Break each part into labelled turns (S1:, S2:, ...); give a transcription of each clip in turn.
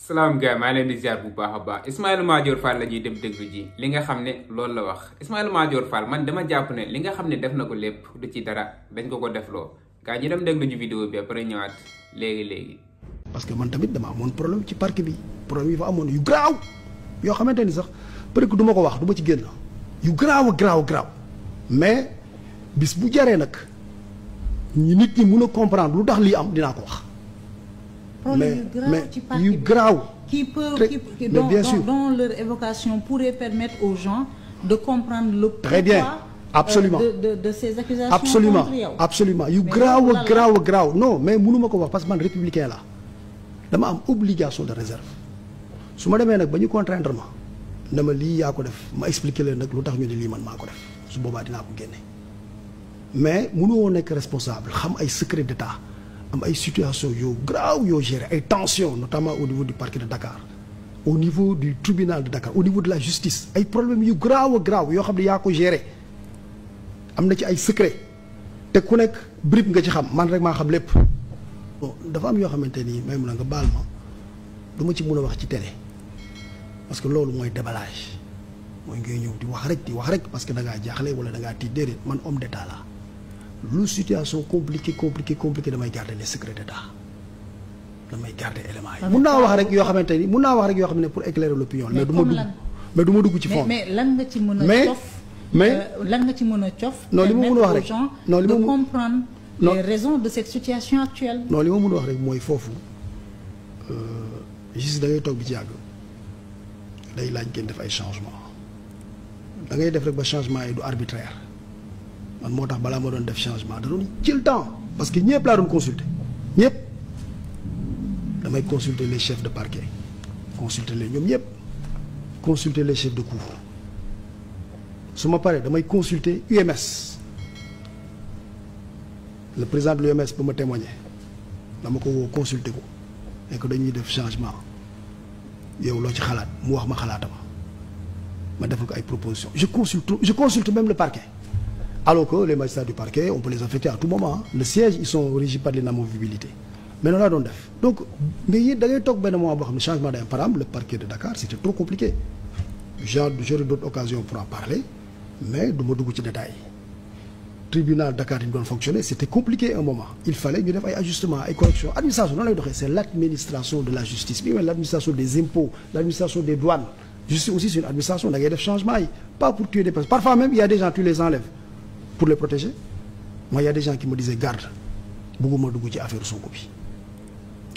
S1: salaam gars maa leen di ziar bu baax a baax Ismaïla Madior Fall la ñuy dem déglu ji li nga xam ne loolu la wax Ismaïla Madior Fall man dama jàpp ne li nga xam ne def na ko lépp du ci dara dañ ko defloo gars ñi dem déglu ji vidéo bi après ñëwaat léegi.
S2: parce que man tamit dama amoon problème ci parc bi problème yi fa amoon yu garaaw yoo xamante ni sax peut-être du ma ko wax du ma ci génn yu garaaw mais bis bu jaree nag nit ñi mun a comprendre lu tax lii am dinaa ko wax. mais yu garaaw
S3: dont leur évocation pourrait permettre aux gens de comprendre le pourquoi.
S2: Très bien. Absolument.
S3: De ces accusations contre yow.
S2: Absolument yu garaaw non mais mënuma ko wax parce que man républicain la dama am obligation de réserve su ma demee nag ba ñu contraindre ma ne ma lii yaa ko def ma expliquer leen nag lu tax ñu ne lii man maa ko def su boobaa dinaa ko génne mais mënoo nekk responsable xam ay secret d'état am ay situation yoo grave yoo gérer ay tensions notamment au niveau du parquet de Dakar au niveau du tribunal de Dakar au niveau de la justice ay problèmes yu grave yoo xam ne yaa ko gérer am na ci ay secret te ku nekk bribe nga ci xam man rek maa xam lépp. bon dafa am yoo xamante ni même na nga baal ma du ma ci mën a wax ci télé parce que loolu mooy déballage mooy ngay ñëw di wax rek parce que da ngaa jaaxle wala da ngaa tiit déedéet man homme d'état la lu situation compliqué damay garder les secrets d'état damay garder éléments yi. mun naa wax rek yoo xamante ni pour éclairer l'opinion mais du ma dugg ci fond.
S3: mais lan nga ci mën a cof. lan nga ci mën a cof.
S2: non li ma mën a wax rek non li ma
S3: de comprendre les raisons de cette situation actuelle.
S2: non li ma mën a wax rek mooy foofu juste da ngay toog bi ci yàgg day laaj ngeen def ay changement da ngay def rek ba changement yi du arbitraire. man moo tax balaa ma doon def changement da doon jël temps parce que ñëpp laa doon consulter ñëpp damay consulter les chefs de parquet consulter les ñoom ñëpp consulter les chefs de cour su ma paree damay consulter UMS le président de l'UMS ba ma témoigner dama ko woo consulter ko et que dañuy def changement yow loo ci xalaat mu wax ma xalaatama ma defal ko ay propositions je consulte même le parquet. Alors que les magistrats du parquet on peut les affecter à tout moment le siège ils sont régis par l'inamovibilité mais noonu laa doon def donc mais yéen da ngay toog benn moment boo xam ne changement day am par exemple le parquet de Dakar c'était trop compliqué j'aurai d'autres occasions pour en parler mais du ma dugg ci détails tribunal Dakar yi doon fonctionner c'était compliqué un moment il fallait ñu def ay ajustements ay corrections administration noonu lay doxee c'est l'administration de la justice bi mais l'administration des impôts l'administration des douanes justice aussi c'est une administration da ngay def changement yi pas pour tuer des personnes parfois même il y a des gens tu les enlèves pour les protéger moi il y a des gens qui me disaient garde bëgguma dugg ci affaire Sonko bi.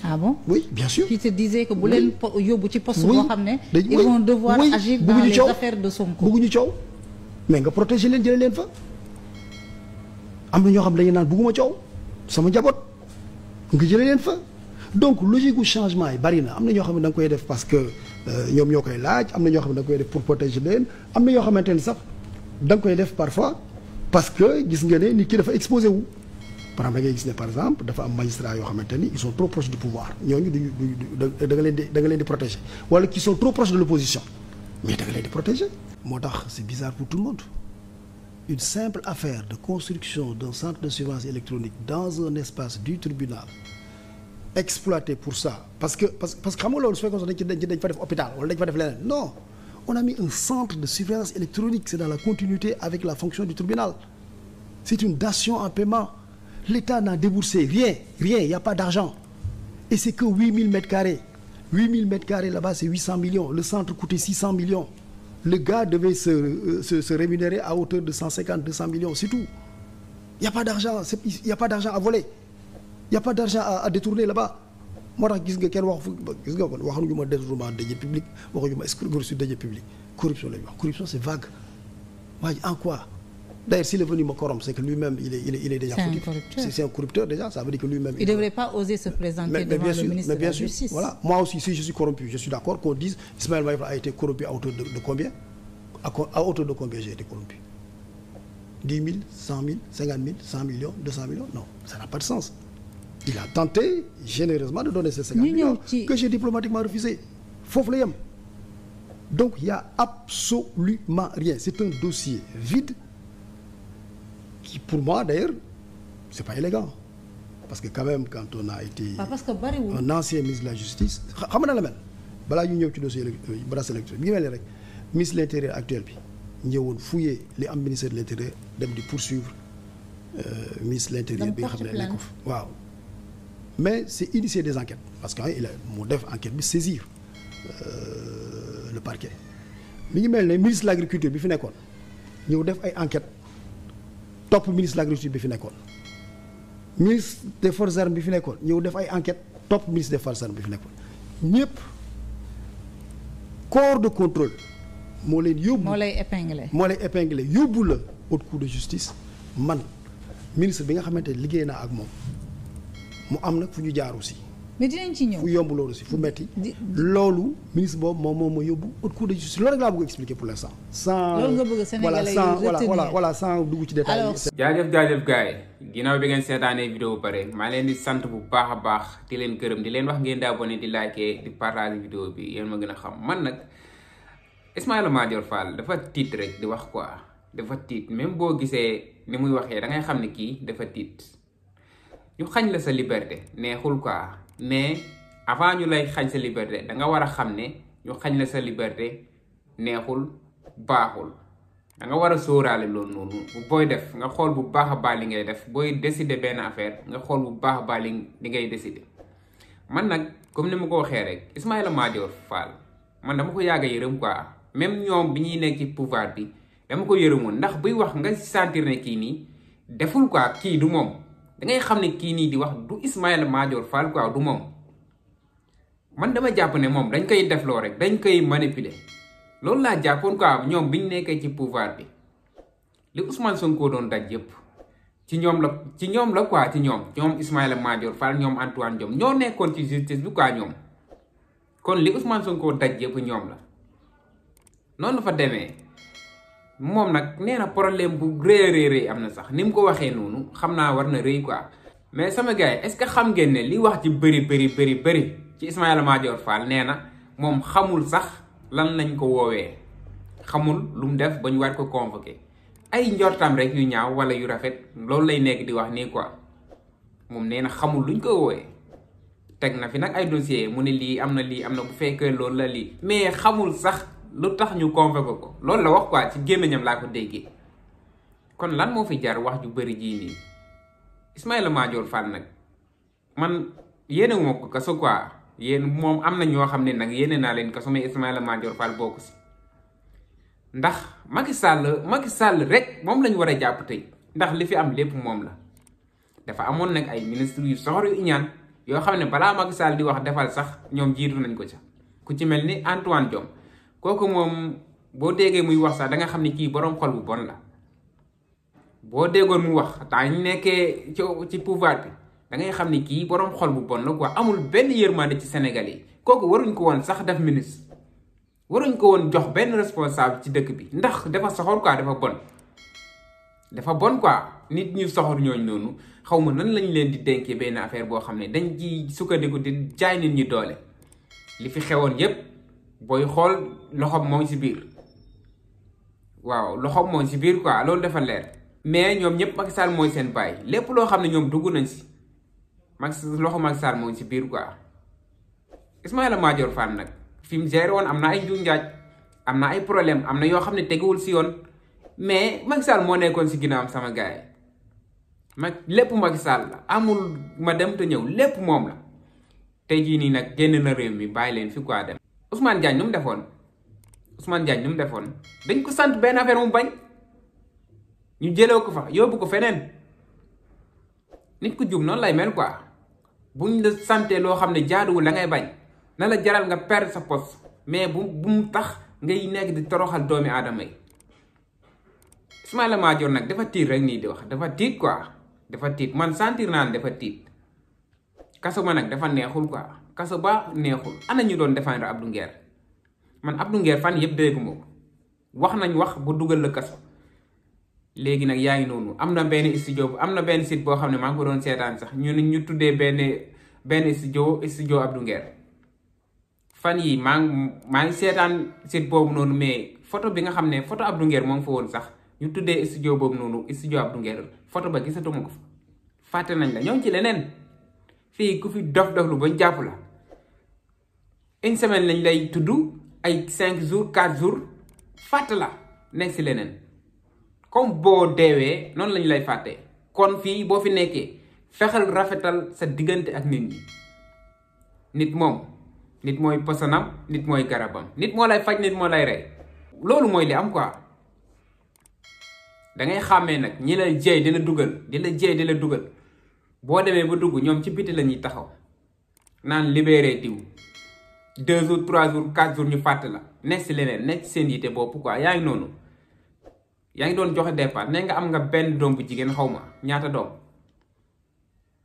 S3: Ah bon?
S2: Oui, bien sûr.
S3: Qui te disait que bu leen yóbbu ci poste boo xam ne ils vont devoir agir dans les affaires de Sonko.
S2: bëgguñu coow mais nga protéger leen jëlee leen fa am na ñoo xam ne dañuy naan bëgguma coow sama njaboot nga jëlee leen fa donc logique gu changement yi bari na am na ñoo xam ne da nga koy def parce que ñoom ñoo koy laaj am na ñoo xam ne da nga koy def pour protéger leen am na yoo xamante ne sax da nga koy def parfois parce que gis nga ne nit ki dafa exposé wu. par exemple da ngay gis ne par exemple dafa am magistrat yoo xamante ni ils sont trop proches du pouvoir ñooñu da nga leen di protéger wala qui sont trop proches de l'opposition mais da nga leen di protéger. moo tax c'est bizarre pour tout le monde une simple affaire de construction d'un centre de surveillance électronique dans un espace du tribunal exploité pour ça parce que xam nga loolu su fekkoon sax dañ fa def hôpital wala dañ fa def leneen non on a mis un centre de surveillance électronique c'est dans la continuité avec la fonction du tribunal c'est une dation en paiement. L'État n'a déboursé rien, il n'y a pas d'argent. Et c'est que 8000 mètres carrés. 8000 mètres carrés là-bas, c'est 800 millions. Le centre coûtait 600 millions. Le gars devait se rémunérer à hauteur de 150, 200 millions, c'est tout. Il n'y a pas d'argent, il n'y a pas d'argent à voler. Il n'y a pas d'argent à détourner là-bas. Moi, gis nga kenn waxuñu ma détournement de deniers publics, waxuñu ma escroquerie sur deniers publics. Corruption la ñu wax. Corruption, c'est vague. waaye en quoi? D'ailleurs, s'il est venu me corrompre, c'est que lui-même, il est déjà fautif. C'est un corrupteur déjà, ça veut dire que lui-même...
S3: Il ne devrait pas oser se présenter devant le ministre de la Justice.
S2: Voilà. Moi aussi, si je suis corrompu, je suis d'accord qu'on dise Ismaël Madior a été corrompu à hauteur de combien? À hauteur de combien j'ai été corrompu? 10 000, 100 000, 50 000, 100 millions, 200 millions? Non, ça n'a pas de sens. Il a tenté généreusement de donner ces 50 millions que j'ai diplomatiquement refusé. Foofu la yem. Donc, il n'y a absolument rien. C'est un dossier vide qui pour moi d'ailleurs c'est pas élégant parce que quand même quand on a été un ancien ministre de la justice xam nga na la mel balaa ñu ñëw ci dossier bracelet électronique bi ngi mel ni rek ministre de l'intérieur actuel bi ñëwoon fouiller li am ministère de l'intérieur dem di poursuivre ministre de l'intérieur bi nga xam ne nekk fa waaw mais c'est initier des enquêtes parce que il a mu def enquête bi saisir le parquet mi ngi mel ne ministre de l'agriculture bi fi nekkoon ñëw def ay enquêtes topp ministre de l'agriculture bi fi nekkoon ministre des forces armées bi fi nekkoon ñëw def ay enquêtes topp ministre des forces armées bi fi nekkoon ñëpp corps de contrôle moo leen yóbbu moo lay épinglé yóbbu la haute cour de justice man ministre bi nga xamante ne liggéey naa ak moom mu am nag fu ñu jaar aussi.
S3: mais dinañ ci ñëw
S2: fu yomb loolu aussi fu metti loolu ministre boobu moom ma yóbbu haute cour de justice loolu rek laa bëgg expliquer pour l'instant. sans
S3: loolu nga bëgg Sénégalais yi
S2: voilà sans dugg ci détail yi.
S1: jaajëf gars yi ginnaaw bi ngeen seetaanee vidéo pare maa leen di sant bu baax a baax di leen gërëm di leen wax ngeen di abonné di liker di partager vidéo bi yéen ma gën a xam man nag Ismaïla Madior Fall dafa tiit rek di wax quoi dafa tiit même boo gisee ni muy waxee da ngay xam ne kii dafa tiit ñu xañ la sa liberté neexul quoi mais avant ñu lay xañ sa liberté da nga war a xam ne ñu xañ la sa liberté neexul baaxul da nga war a sóoraale loolu noonu booy def nga xool bu baax a baax li ngay def booy décider benn affaire nga xool bu baax a baax li ngay décider man nag comme ni ma ko waxee rek Ismaïla Madior Fall man dama ko yàgg a yërëm quoi même ñoom bi ñuy nekk ci pouvoir bi dama ko yërëmoon ndax buy wax nga sentir ne kii nii deful quoi kii du moom da ngay xam ne kii nii di wax du Ismaïla Madior Fall quoi du moom man dama jàpp ne moom dañ koy defloo rek dañ koy manipuler loolu laa jàppoon quoi ñoom biñ nekkee ci pouvoir bi li Ousmane Sonko doon daj yëpp ci ñoom la quoi ci ñoom Ismaïla Madior Fall ñoom Antoine Diome ñoo nekkoon ci justice bi quoi ñoom kon li Ousmane Sonko daj yëpp ñoom la noonu fa demee moom nag nee na problème bu rëy am na sax ni mu ko waxee noonu xam naa war na rëy quoi mais sama gars yi est-ce que xam ngeen ne li wax ci bëri ci Ismaïla Madior Fall nee na moom xamul sax lan lañ ko woowee xamul lu mu def ba ñu war ko convoqué ay njortam rek yu ñaaw wala yu rafet loolu lay nekk di wax nii quoi moom nee na xamul luñ ko woowee teg na fi nag ay dossier mu ne lii am na bu fekkee loolu la lii mais xamul sax lu tax ñu convoqué ko loolu la wax quoi ci gémmiñam laa ko déggee kon lan moo fi jar wax ju bëri jii nii Ismaïla Madior Fall nag man yéene moo ko kaso quoi yéen moom am na ñoo xam ne nag yéene naa leen kaso mais Ismaïla Madior Fall bokk si ndax Macky Sall rek moom lañu war a jàpp tey ndax li fi am lépp moom la dafa amoon nag ay ministre yu soxor yu iñaan yoo xam ne balaa Macky Sall di wax defal sax ñoom jiitu nañ ko ca ku ci mel ni Antoine Diome kooku moom boo déggee muy wax sax da nga xam ne kii boroom xol bu bon la boo déggoon mu wax temps ñu nekkee ci pouvoir bi da ngay xam ni kii boroom xol bu bon la quoi amul benn yërmande ci Sénégal yi kooku waruñ ko woon sax def ministre waruñ ko woon jox benn responsable ci dëkk bi ndax dafa soxor quoi dafa bon quoi nit ñu soxor ñooñu noonu xaw ma nan lañ leen di dénkee benn affaire boo xam ne dañ ci sukkandiku di jaay nit ñi doole li fi xewoon yépp booy xool loxoom moo ngi ci biir waaw loxoom moo ngi ci biir quoi loolu dafa leer mais ñoom ñëpp Macky Sall mooy seen baay lépp loo xam ne ñoom dugg nañ ci loxo Macky Sall moo ngi ci biir quoi Ismaïla Madior Fall nag fi mu géré woon am na ay njuuj njaaj am na ay problème am na yoo xam ne teguwul ci yoon mais Macky Sall moo nekkoon ci ginnaawam sama gars yi lépp Macky Sall la amul ma dem te ñëw lépp moom la tey jii nii nag génn na réew mi bàyyi leen fi quoi dem. Ousmane Diagne nu mu defoon dañ ko sant benn affaire mu bañ ñu jëlee ko fa yóbbu ko feneen nit ku jub noonu lay mel quoi buñ la santee loo xam ne jaaduwul la ngay bañ na la jaral nga perdre sa poste mais bu mu tax ngay nekk di toroxal doomi aadama yi. Ismaïla Madior nag dafa tiit rek nii di wax dafa tiit quoi dafa tiit man sentir naa ne dafa tiit kaso ma nag dafa neexul quoi. kaso ba neexul ana ñu doon défendre Abdou Nguer man Abdou Nguer fan yëpp dégguma ko wax nañ wax bu dugal la kaso léegi nag yaa ngi noonu am na benn studio am na benn site boo xam ne maa ngi ko doon seetaan sax ñu tuddee benn studio Abdou Nguer fan yi maa ngi seetaan site boobu noonu mais photo bi nga xam ne photo Abdou Nguer moo ngi fa woon sax ñu tuddee studio boobu noonu studio Abdou Nguer photo ba gisatuma ko fa fàtte nañ la ñoo ngi ci leneen fii ku fi dof lu bañ jàpp la une semaine lañ lay tudd ay 5 jours 4 jours fàtt la nekk si leneen comme boo deewee noonu lañ lay fàttee. kon fii boo fi nekkee fexeel rafetal sa diggante ak nit ñi. nit mooy posanam, nit mooy garabam, nit moo lay faj, nit moo lay rey. loolu mooy li am quoi. da ngay xàmmee nag ñi la jeey di la dugal boo demee ba dugg ñoom ci biti la ñuy taxaw naan libéré diw 2 jours 3 jours 4 jours ñu fàtt la nekk si leneen nekk seen yite bopp quoi yaa ngi noonu. yaa ngi doon joxe départ ne nga am nga benn doom bu jigéen xaw ma ñaata doom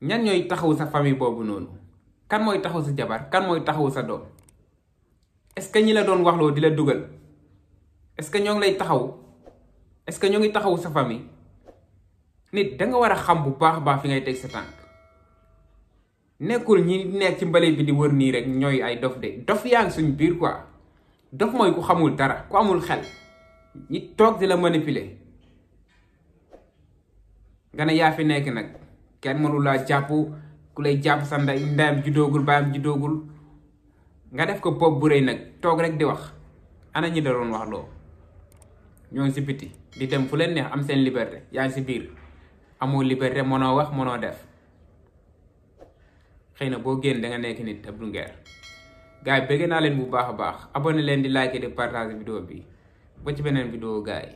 S1: ñan ñooy taxaw sa famille boobu noonu kan mooy taxaw sa jabar kan mooy taxaw sa doom est-ce que ñi la doon waxloo di la dugal est-ce que ñoo ngi lay taxaw est-ce que ñoo ngi taxaw sa famille nit da nga war a xam bu baax a baax fi ngay teg sa tànk nekkul ñi nekk ci mbale bi di wër nii rek ñooy ay dof de dof yaa ngi suñ biir quoi dof mooy ku xamul dara ku amul xel. ñi toog di la manipuler nga ne yaa fi nekk nag kenn mënu laa jàpp ku lay jàpp sa ndeyam juddoogul baayam juddoogul nga def ko bopp bu rëy nag toog rek di wax ana ñi da doon wax loo ñoo ngi si biti di dem fu leen neex am seen liberté yaa ngi si biir amoo liberté mënoo wax mënoo def xëy na boo génn da nga nekk nit te bu ngeer gars yi bëgg naa leen bu baax a baax abonné leen di like di partage vidéo bi ba ci beneen vidéo gars yi